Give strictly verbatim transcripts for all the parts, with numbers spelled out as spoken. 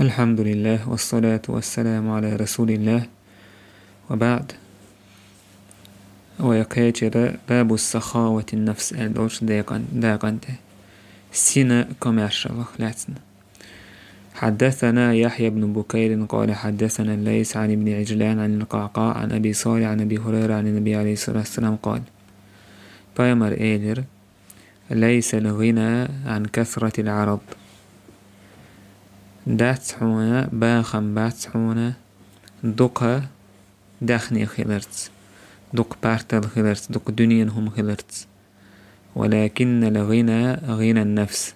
الحمد لله والصلاة والسلام على رسول الله وبعد. Вай кхечира باب سخاوة النفس аьнна долуш декъан-, дакъан тӀе. Сина комаьршаллах лаьцна. حدثنا يحيى بن بكير قال حدثنا الليث عن ابن عجلان عن القعقاع عن أبي صالح عن أبي هريرة عن النبي عليه الصلاة والسلام قال: Пайхамар элира: ليس الغنى عن كثرة العرض. Дац хьуна, бахам бац хьуна, дукха даьхни хиларца, дукха партал хиларца, дукха дуьненан хӀума хиларца. ولكن الغنى غنى النفس.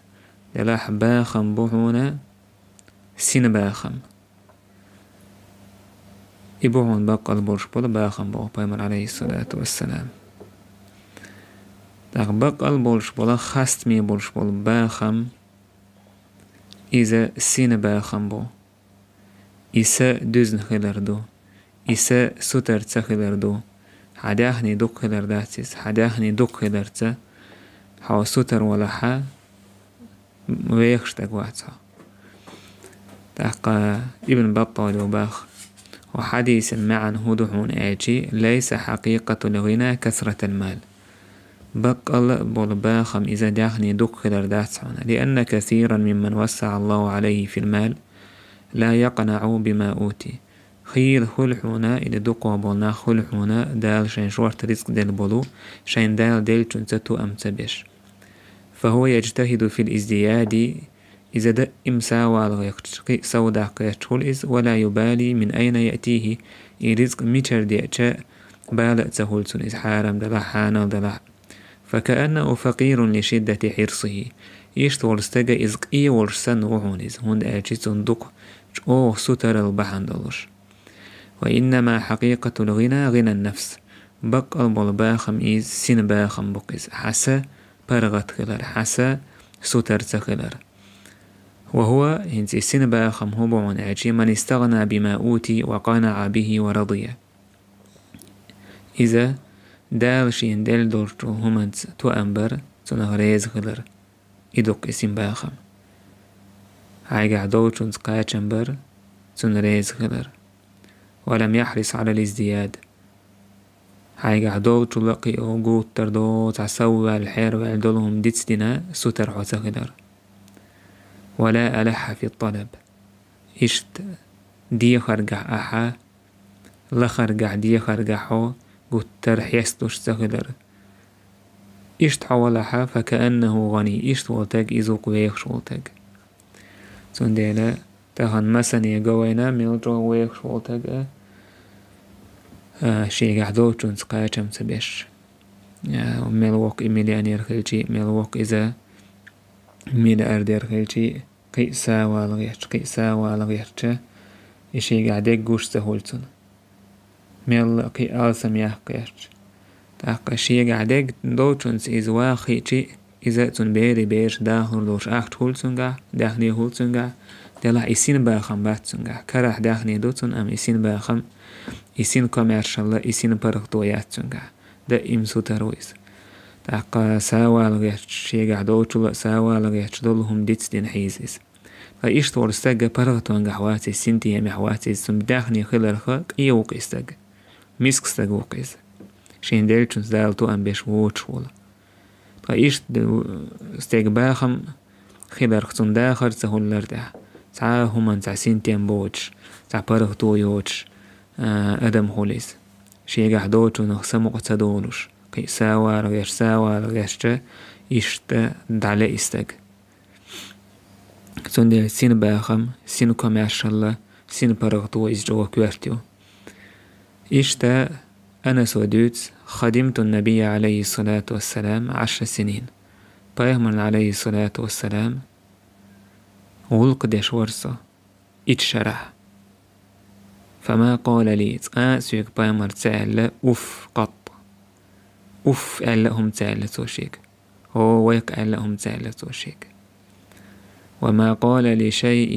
Делахь бахам бу хьуна сина бахам. И бу хьуна баккъал болуш болу бахам боху пайхамар, алейхиссалату вассалам. ТӀаккха баккъал болуш болу, хастаме болуш болу бахам, иза сина бахам бу. И са дуьзна хилар ду. И са сутар ца хилар ду. Хьан даьхни дукха хилар дац иза. Хьан даьхни дукха хиларца, хьо сутар валахьа, вехаш стаг вац хьо. ТӀаккха Ибн Баттала баха, хӀокху хьадисан маьӀна хӀун ду хьуна аьлчи: ليس حقيقة الغنى كثرة المال. Баккъалла а болу бахам иза даьхни дукха хилар дац хьуна. لأن كثيرا ممن وسع الله عليه في المال لا يقنع بما أوتي. Хийла хуьлу хьуна, или дукха болу нах хуьлу хьуна, Дала шайн шорта рицкъ делла болу, шайн Дала деллачунца тоам ца беш. فهو يجتهد في الازدياد. Иза даим савала гӀерташ, кхин а сов даккха гӀерташ хуьлу иза, ولا يبالي من أين يأتيه, и рицкъ мичара деача бала а ца хуьлу цунна иза, хьарам делахь, хьанал делахь. فكأنه فقير لشدة حرصه. Иштта волу стага иза къе волуш санна ву хьуна иза, хӀунда аьлча цунна дукха чӀогӀа сутарал бахьана долуш. وإنما حقيقة الغنى غنى النفس. Баккъал болу бахам иза сина бахам бу-кх иза. Хьан са паргӀат хилар, хьан са сутар ца хилар. وهو, хӀинца и сина бахам хӀун бу хьуна аьлчи: من استغنى بما أوتي وقنع به ورضي. Иза Дала шена делла долчу хӀуманца тоам бар, цунах реза хилар. И ду-кх и сина бахам. Хьайгахь долчунца кхачам бар, цунна реза хилар. ولم يحرص على الازدياد. Хьайгахь долчул а кхин а гуттар а, цхьа сов ваьлла, хьерваьлла долу хӀума дицдина, сутара хьо ца хилар. ولا ألح في الطلب. Иштта дехаргахь ахьа, лахаргахь, дехаргахь хьо гуттар а хьесталуш ца хилар. Иштта хьо валахьа, فكأنه غني, иштта волу таг иза ву-кх вехаш волу таг. Цундела тахана масане го вайна, мел чӀогӀа вехаш волу таг а, а, шегахь долчунца кхачам ца беш. А, мел воккха и миллионер хилчи, мел воккха иза миллиардер хилчи, кхин а савала гӀерташ, кхин а савала гӀерташ, и шегахь дерг гуш ца хуьлу цунна. Мелла а кхин а алсам яккха гӀерташ. ТӀаккха шегахь дерг долчунца иза ваха хиъчи, иза а цунна берийн бераш дахар долуш ахча хуьлу цуьнгахь, даьхни хуьлу цуьнгахь, делахь и сина бахам бац цуьнгахь. Карахь даьхни ду цунна, амма и сина бахам, и сина комаьршалла, и сина паргӀато яц цуьнгахь. Даим сутара ву иза. ТӀаккха савала гӀерташ, шегахь долчул а савала гӀерташ долу хӀума дицдина хьийза иза. Ткъа иштта волу стаг паргӀатонгахь вац иза, синтемехь вац иза, цунна даьхни хиларх къе ву-кх и стаг. Миска стаг ву-кх иза. Шена деллачунца Дала тоам беш воцуш волу. Ткъа иштта стеган бахам хиларх цунна дахар ца хуьллара тӀехь, цхьа а хӀуманна цхьа синтем боцуш, цхьа паргӀато йоцуш, а, адам хуьлу иза. Шегахь долчунах самукъа ца долуш, кхин а савала гӀерташ, савала гӀерташ, иштта дӀале и стаг. Цундела сина бахам, сина комаьршалла, сина паргӀато иза чӀогӀа коьрта ю. Иштта Анаса дуьйцу: خدمت النبي عليه الصلاة والسلام عشر سنين. Пайхамарна, алейхиссалату вассалам, гӀуллакх деш вара со итт шарахь. فما قال لي, цкъа а соьга пайхамар ца аьлла уф къатт. Уф аьлла а хӀума ца аьлла цо шега. ХӀо, вайх аьлла а хӀума ца аьлла цо шега. وما قال لشيء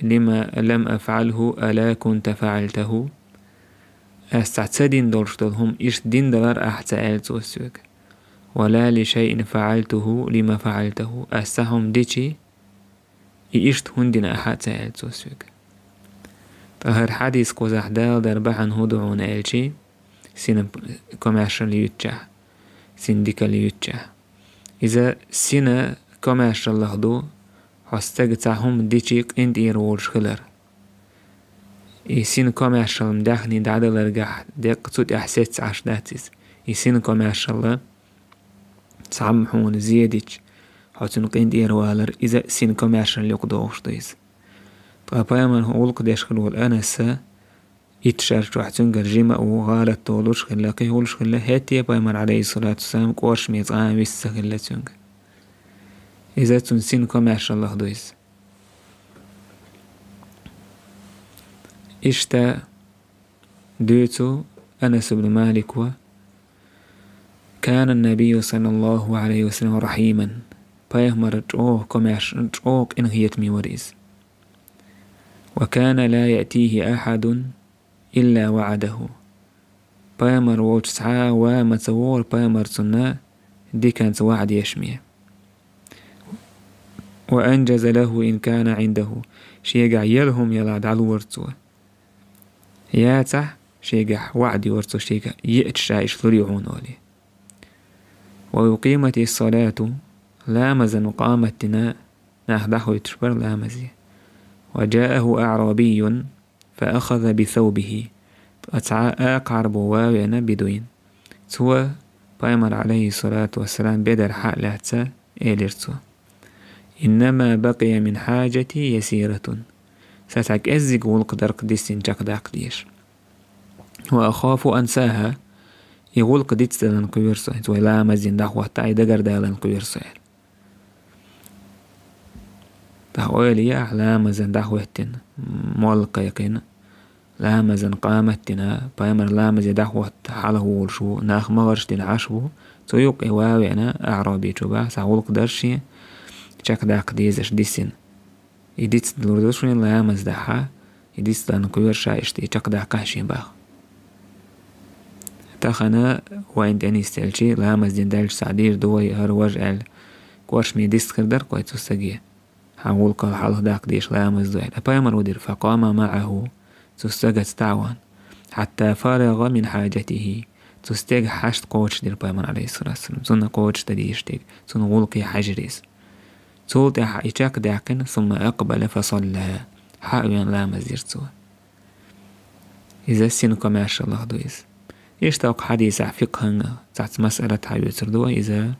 لم أفعله ألا كنت فعلته. Ас цхьа ца дина долуш долу хӀума иштта дина далар ахь ца аьлла цо соьга. ولا لشيء فعلته لم فعلته. Ас цхьа хӀума дичи, и иштта хӀунда дина ахьа а ца аьлла цо соьга. Ткъа хӀара хьадис кхузахь даладар бахьана хӀун ду хьуна аьлчи, сина комаьршалла юьтчахь, сина дикалла юьтчахь. Иза сина комаьршаллах ду, хьо стага цхьа хӀума дичи къинтӀера волуш хилар. И сина комаьршалла даьхни дӀадаларгахь деккъа цу тӀехь сецна Ӏаш дац иза. И сина комаьршалла цхьамма хьуна зедича, хьо цуьнан къинтӀера валар, иза сина комаьршалла юкъа догӀуш ду иза. Ткъа пайхамар гӀуллакх деш хилла волу Анаса, итт шар чохь цуьнгара жима а ву, гӀалат долуш хилла, кхин хӀуллуш хилла, хӀетте а пайхамар, алейхиссалату вассалам, кӀоршаме цкъа а вист ца хилла цуьнга. Иза цуьнан сина комаьршаллах ду иза. Иштта дуьйцу Анас ибн Малико: «كان النبي صلى الله عليه وسلم رحيما». Пайхамар чӀогӀа комаьрш-, чӀогӀа къинхетаме вара иза. «وكان لا يأتيه أحد إلا وعده». Пайхамар волчу цхьа а ва ма ца вогӀура пайхамар цунна диканца ваӀда еш ме. «وأنجز له إن كان عنده». Шегахь яла хӀума ялахь дӀалора цо. Яцахь, шегахь ваӀда йора цо, шегахь еача ша иштта лур ю хьуна олий. «وأقيمت الصلاة», ламазан къамат дина, нах дӀахӀоьттуш бара ламазе. «وجاءه أعرابي فأخذ بثوبه». Ткъа цхьа а акха Ӏарбо ван веана бедуин. Цо пайхамар, алейхиссалату вассалам, бедар хьа а лаьцна, элира цо: «إنما بقي من حاجتي يسيرة». Сан цхьа кӀеззиг гӀуллакх дара-кх диссина чекхдаккха дезаш. «وأخاف أنساها». И гӀуллакх дицдаларна кхоьру со, хӀинца вай ламаз дина дӀахӀоттахь, и дагардаларна кхоьру со аьлла. Тахьа ойла е ахь, ламазан дӀахӀоьттина, молла кхайкхина, ламазан къамат дина, пайхамар ламазе дӀахӀотта хьалха волуш ву, нах магӀарш дина Ӏаш бу, цу юккъе ван веана, аӀраби чу баха, цхьа гӀуллакх дара шен, чекхдаккха дезаш диссина. И дицдалур ду шуна ламаз дахьа, и дицдаларна кхоьру ша иштта, и чекхдаккхахьа шен баха. Тахана вайна тӀе нисделчи, ламаз дина даьлча схьа дийр ду вай хӀара важа аьлла, кӀоршаме дистхир дара кхой цу стаге. Хьан гӀуллакхал хьалха даккха дезаш ламаз ду аьлла. Пайхамар хӀун дира: «فقام معه», цу стагаца дӀа а вахана. «حتى فرغ من حاجته». Цу стеган хьашт кхочушдира пайхамар, алейхиссалату вассалам. Цунна кхочушдан дезаш дерг, цунна гӀуллакхе хьаьжира иза. Цул тӀаьхьа и чекхдаьккхина, «ثم أقبل فصلى». Хьа а веана ламаз дира цо. Иза сина комаьршаллах ду иза. Иштта окху хьадисехь фикъхӀан цхьацца масъалат хьаоьцур ду, иза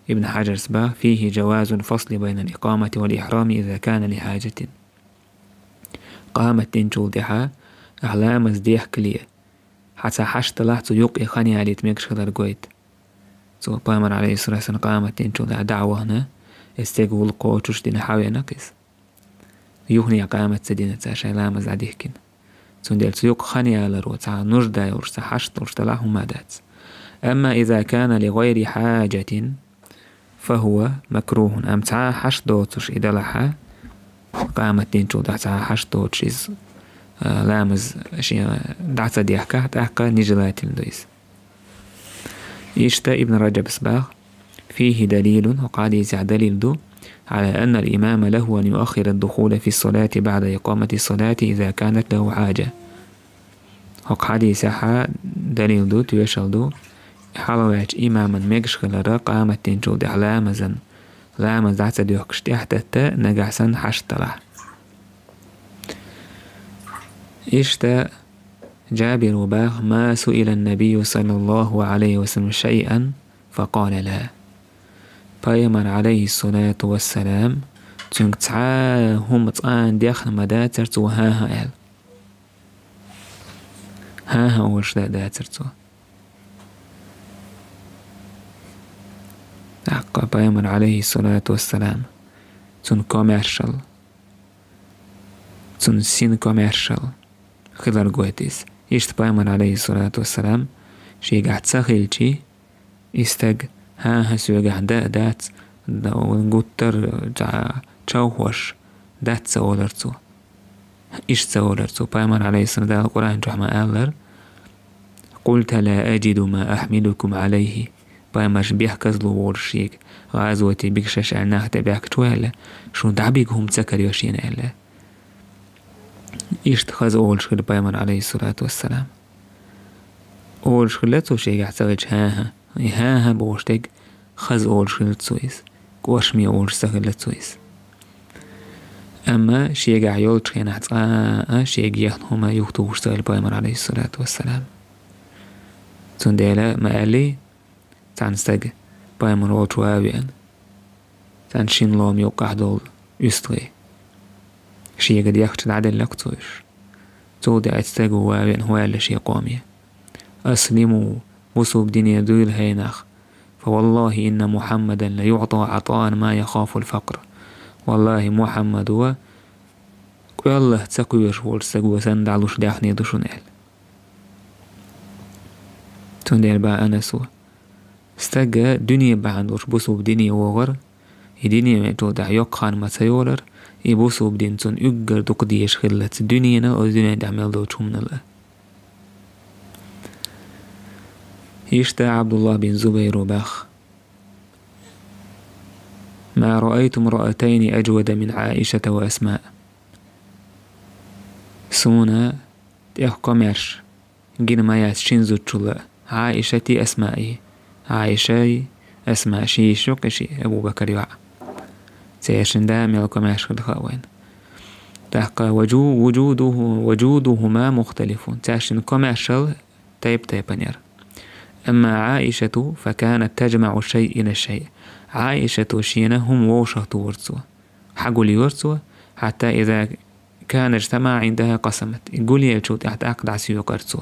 Ибн Хьаджарс баха: «فيه جواز الفصل بين الإقامة والإحرام إذا كان لحاجة». Къамат динчул тӀаьхьа ахь ламаз дехкале, хьан цхьа хьашт далахь, цу юккъе хан ялийта мегаш хилар гойту. Цо пайхамар, алейхиссалату вассалам, къамат динчул тӀаьхьа дӀа а вахана, и стеган гӀуллакх кхочуш дина хьа а веана-кх иза. Юхане къамат ца дина цара шайн ламаз дӀадихкина. Цундела цу юккъе хан яларо цхьа нужда йолуш, цхьа хьашт долуш далахь, хӀума дац. «أما إذا كان لغير حاجة فهو مكروه». Амма цхьа а хьашт доцуш и далахьа, къамат динчул тӀаьхьа цхьа а хьашт доцуш иза, а, ламаз шен дӀа ца дехкахь, тӀаккха нежелательно ду иза. Иштта Ибн Раджабас баха: «فيه دليل», хӀокху хьадисехь далил ду, «على أن الإمام له أن يؤخر الدخول في الصلاة بعد إقامة الصلاة إذا كانت له حاجة». ХӀокху хьадисехьа далил ду, тоьшалла ду, хьалаваьллачу имаман мегаш хилара къамат динчул тӀаьхьа ламазан, ламаз дӀа ца доьхкуш тӀаьхьататта, нагахь санна хьашт далахь. Иштта Джабира баха: «ما سئل النبي صلى الله عليه وسلم شيئا فقال لا». Пайхамар, алейхиссалату вассалам, цуьнга цхьа а хӀума цкъа а дехна ма дацара цо хӀан-хӀа аьлла. ХӀан-хӀа олуш да-, дацара цо. ТӀаккха пайхамар, алейхиссалату вассалам, цуьнан комаьршалла, цуьнан сина комаьршалла хилар гойту иза. Иштта пайхамар, алейхиссалату вассалам, шегахь ца хилчи, и стаг: «ХӀан-хӀа, соьгахь дан а дац, да-, гуттар а чавхош дац», — ца олар цо. Иштта ца олар цо. Пайхамар, алейхиссалам, Дала Къуръан чохь ма аллара: «قلت لا أجد ما أحملكم عليه». пайхамарш бехказло волуш шега гӀазоте бига шаьш аьлла нах тӀе баьхкачу аьлла, шун дӀабига хӀума ца карайо шена аьлла. Иштта хаза олуш хилла пайхамар, алейхиссалату вассалам. Олуш хилла цо шегахь ца хилча, хӀан-хӀа. И хӀан-хӀа бохуш дерг хаза олуш хилла цо иза. КӀоршаме олуш ца хилла цо иза. Амма шегахь йолчу хенахь цкъа а шега ехна хӀума юхатухуш ца хилла пайхамар, алейхиссалату вассалам. Цундела ма аьллий, цхьана стага пайхамар волчу ван а веана, цхьана шина лома юккъахь долу уьстагӀий. Шега дехча дӀаделлакх цо уьш. Цул тӀаьхьа оцу стага ван а веана хӀун аьлла шен къоме: «Аслиму, бусулба дине дуйла хӀай нах. Фа валлахи инна Мухаммадан ла юъта Ӏатаан ма яхафул факър». Валлахи, Мухаммад ву къоьллах ца кхоьруш волчу стага санна дӀалуш даьхни ду шуна аьлла. Цундела бан Анас ву. Стага дуьне бахьана долуш бусулба дине вогӀар, и дине веначул тӀаьхьа йоккха хан ма ца йолар, и бусулба дин цунна уггар дукха дезаш хиллалц дуьненал, оцу дуьнен тӀехь мел долчу хӀуманал а. Иштта Абдуллах бин Зубайру баха: «Ма раайту мраатайни аджвада мин Аишата ва Асма». Суна тӀех комаьрша гина ма яц шина зудчул а, Ӏаишати Асмаи. Ӏаишай Асма ши йиш ю-кх и ши, Абу Бакар йоӀ. Цершин да мел комаьрша хилла хаьа вайна. ТӀаккха ваджу-, вуджудуху-, ваджудухума мухталифун. Цаьршин комаьршал тайп-тайпана яра. Амма Ӏаишату, фа канат таджмаӀу шай ила шай. Ӏаишату шена хӀума вовшах тухура цо. Хьагулйора цо, хьатта иза кана иджтамаӀа Ӏиндаха къасамат. И гулъелчул тӀаьхьа тӀаккха дӀасоькъура цо.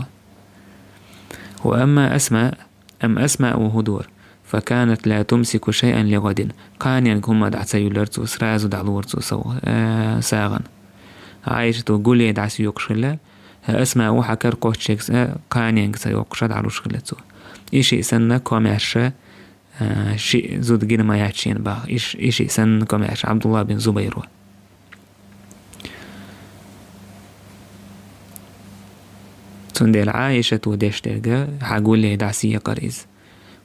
Ва амма Асма, амма Асма ву хӀун дора, фа канат ла тумсику шайъан ли гӀадин. Кханенга хӀума дӀа ца юьллура цо, сразу дӀалора цо сагӀа-, э, сагӀана. Ӏаишату гулъе дӀасоькъуш хилла, Асма ву хьакар кхоччуш, э, кханенга ца йоккхуш дӀалуш хилла цо. И шиъ санна комаьрша, э, шиъ зуда гина ма яц шена баха. И ш-, и шиъ санна комаьрша Абдуллах бин Зубайр ву. Цундела Ӏаишата деш дерг, хьагулъе дӀасаекъара иза.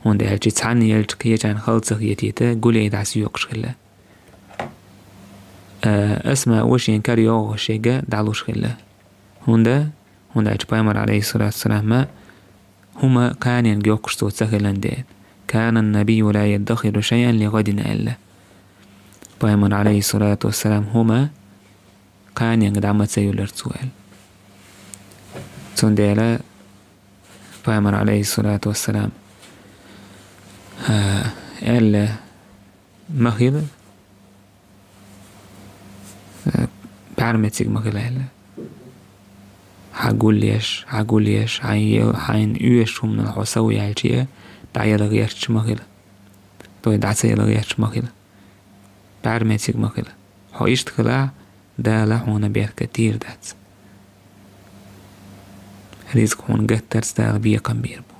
ХӀунда аьлча цхьанна елча кхечарна хала ца хетийта, гулъе дӀасаоькъуш хилла. Э, Асма ву шен кара йогӀуш ерг дӀалуш хилла. ХӀунда? ХӀунда аьлча пайхамар, алейхиссалату вассалам, хӀума кханенга йоккхуш цо ца хилан дела. Кана набийю ла яддахиру шайъан ли гӀадин аьлла. Пайхамар, алейхиссалату вассалам, хӀума кханенга дӀа ма ца юьллура цо аьлла. Цундела пайхамар, алейхиссалату вассалам, а, аьлла, ма хила, э, бӀаьрмециг ма хила аьлла. Хьагулъеш, хьагулъеш, хьайн ел-, хьайна оьшучу хӀуманал хьо сов яьлча, дӀаяла гӀерташ ма хила. Той дӀа ца яла гӀерташ ма хила. БӀаьрмециг ма хила. Хьо иштта хилахь, Дала хьуна беркат дийр дац. Ризкъ хьуна гаттарца Дала бекхам бийр бу.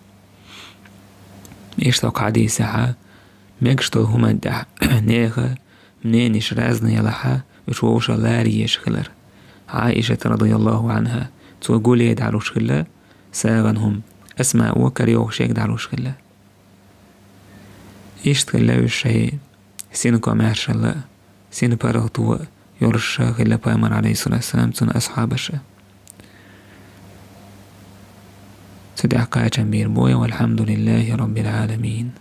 Иштта хьадисехь, мегаш долу хӀуманна тӀехь нехан мненеш разный ялахь, уьш вовшах лара езаш хилар. Ӏаишата, радияллаху анхьа, цо гулъе дӀалуш хилла сагӀана хӀума, Асма ву кара йогӀуш ерг дӀалуш хилла. Иштта хилла уьш шайн синкомаьршалла, синпаргӀато йолуш хилла пайхамар, алейхиссалату вассалам, цуьнан асхьабаша. Цу тӀехь кхачам бийр бу, валхьамдулиллахи раббил Ӏаламин.